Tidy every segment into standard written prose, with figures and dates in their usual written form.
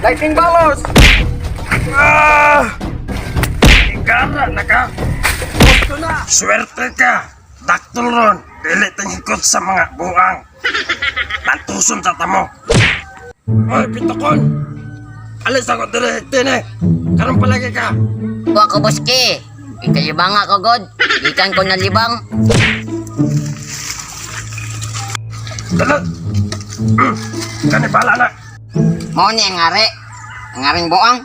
Lightning balos! Ah! Igara na ka. Gusto na! Swerte ka. Daktol ron. Dili tinghikot sa mga buang. Pantuson sa tamo. Oy, pitokon. Alis ako dire tine. Karon palagi ka. Wa ko boski. Ikalibang ako god. Gikan ko na libang. Dala. Kani bala na. Mao ni ang ari. Ang aring buang.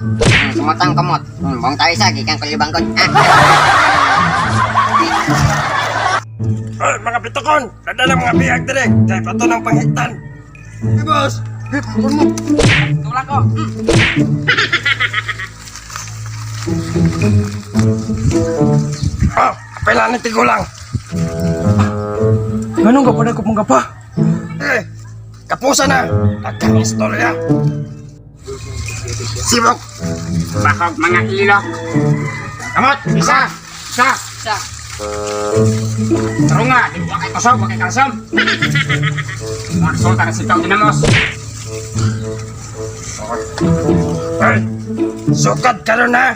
Sumotang kamot. Buang tayo sa gikan ko libang god. Ah. Oy, mga pitokon. Dadala mga bihag dire. Kay pato ng panghitan. Hey, boss. Hey, pangkon mo. Tulak ko! Oh, apela ni tigulang. Ganun ka pa na mga pa? Eh, kapusa na. Daghang istorya. Sibok. Bakog mga ilok. Kamot, isa, isa. Isa! Tarunga, di wa kay kusog, wa kay kalsom. Mga resulta na sitaw dinamos. Ay, sukad karon na.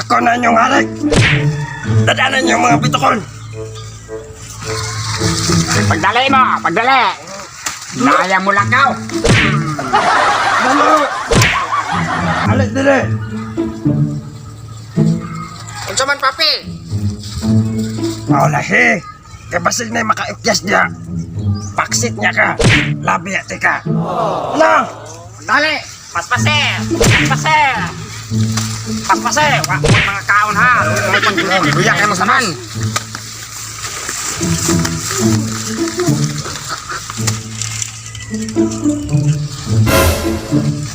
Ako na inyong harik. Dadanan yung mga bitokon. Pagdali mo, pagdali. Naya mo lakaw. Lalo! Alis dire. Unsa man papi? Maulahi. Kay basig na makaikyas niya. Paksit niya ka. Labi ate ka. Na! Pagdali. Paspase. Paspase. Paspase. Wa mo mga kaon ha. Luya kay mo saman.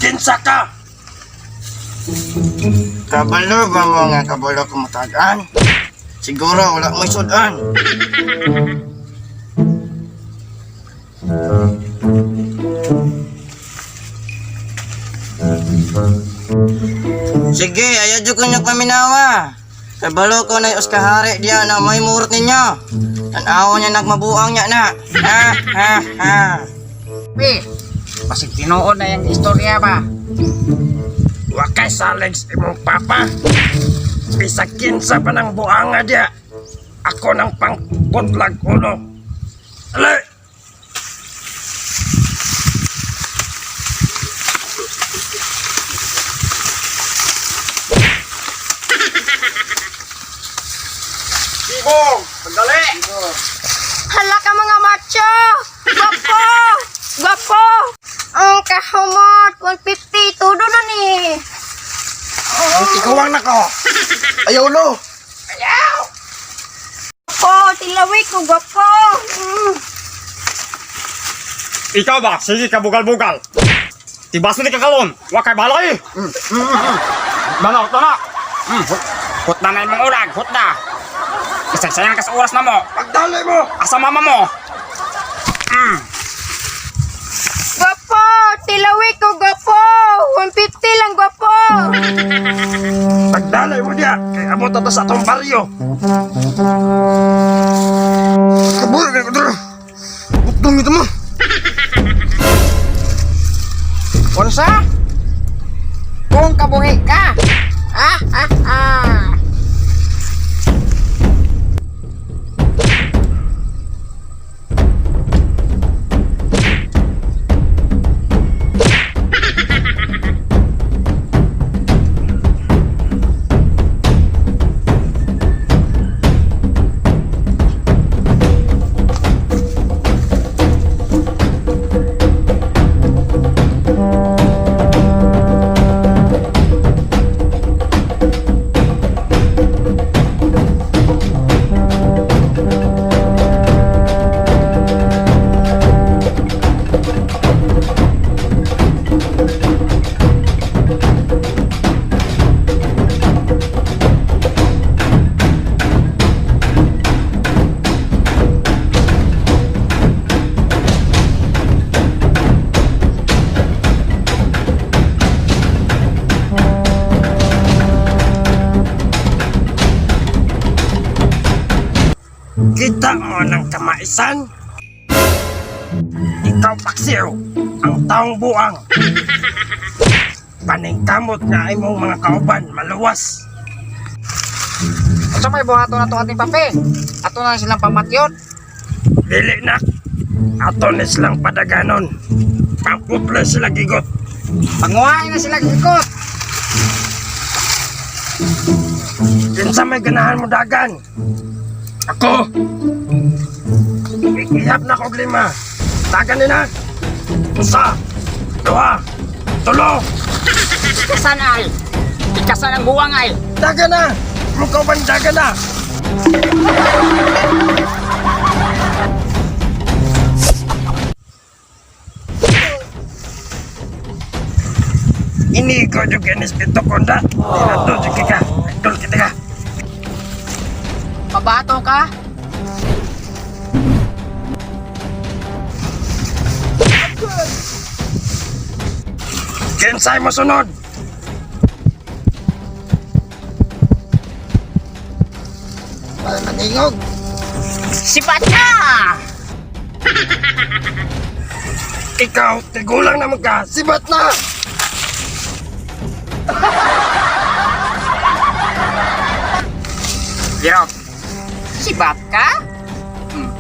Kinsa ka! Kabalo ba mo nga kabalo kumatagaan? Siguro wala mo'y sudan. Sige, ayaw dyan ko nyo paminawa. Kabalo ko na uskahari diya na may murot ninyo. Tanawa niya nagmabuang niya na. Ha, ha, ha. Pi. Basig tinuod na yung istorya ba? Wakay salig sa imong papa. Bisag kinsa pa ng buanga diya. Ako nang pangputlag ulo. Ali! Bibong, pagdali. Hala ka mga macho! Gwapo! Gwapo! Ang kahumot! 150! Todo na ni! Ang tiguang na ko. Ayaw lo! Gwapo! Tilawi ko! Gwapo! Ikaw ba? Sige ka bugal-bugal. Tibas na ni kakalon. Wa kay balay. Banaw to na. Hutna na imong ulag, hutna. Isang sayang ka sa oras na mo. Pagdali mo! Asa mama mo? Gwapo! Tilawi ko! Gwapo! 150 lang! Gwapo! Pagdali mo diya. Kay abot na to sa atong baryo. Kabur ka ko Bukdong ito mo! Unsa? Kung kabuhi ka. Ah, ah, ah. Kita mo ng kamaisan? Ikaw paksiw, ang taong buang. Paningkamot nga imong mga kauban maluwas. Unsa may buhaton na to ating pape? Ato na silang pamatyon. Dili na. Ato ni silang padaganon. Pangputla sila gigot. Panguhain na sila gikot. Kinsa may ganahan mo dagan? Ako! Ihap na kog lima. Dagan ni na. Usa, duha, tulo. Ikasan ay! Ikasan ang buwang ay! Dagan na! Mukaw bang dagan na? Ini ko juga ni spito konda. Dinato juga ka. Idol kita ka. Mabato ka? Kinsay mo sunod? Wala maningog. Sipat na! Ikaw, tigulang naman ka. Sibat na! Pero, sibat ka?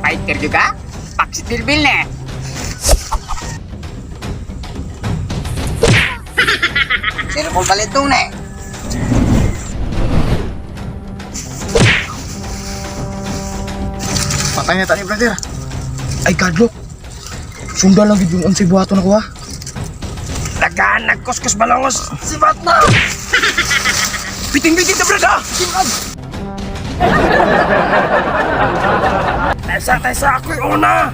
Fighter juga? Paksitilbil na. Sino kong balitong na eh? Patay na tani, brother. Ay, kadlok. Sundan lang gid yung unsay buhaton ako ha. Tagaan nagkuskus balongos. Sibat na! Biting-biting ta, brad ha. Taysa, taysa, ako'y una!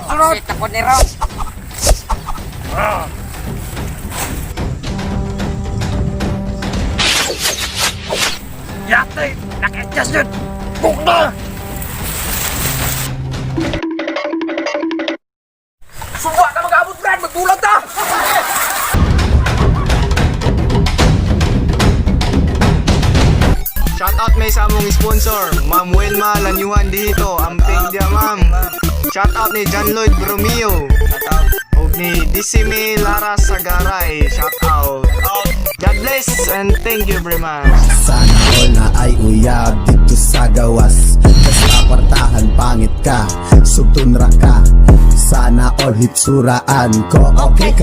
Sunod! Tapos ni Rong. Yate! Naka-adjust yun! Buk na! Suwa ka mag-abot, brad. Magbulag ta. Shout out may sa among sponsor, Ma'am Wilma Lanyuan dito, amping dia ma'am. Shout out ni John Lloyd Bromeo. Og ni Disime Lara Sagaray. Shout out. God bless and thank you very much. Sana all na ay uyab dito sa gawas. Basta kwartahan pangit ka, sugtun ra ka. Sana all hitsuraan ko, okay ka.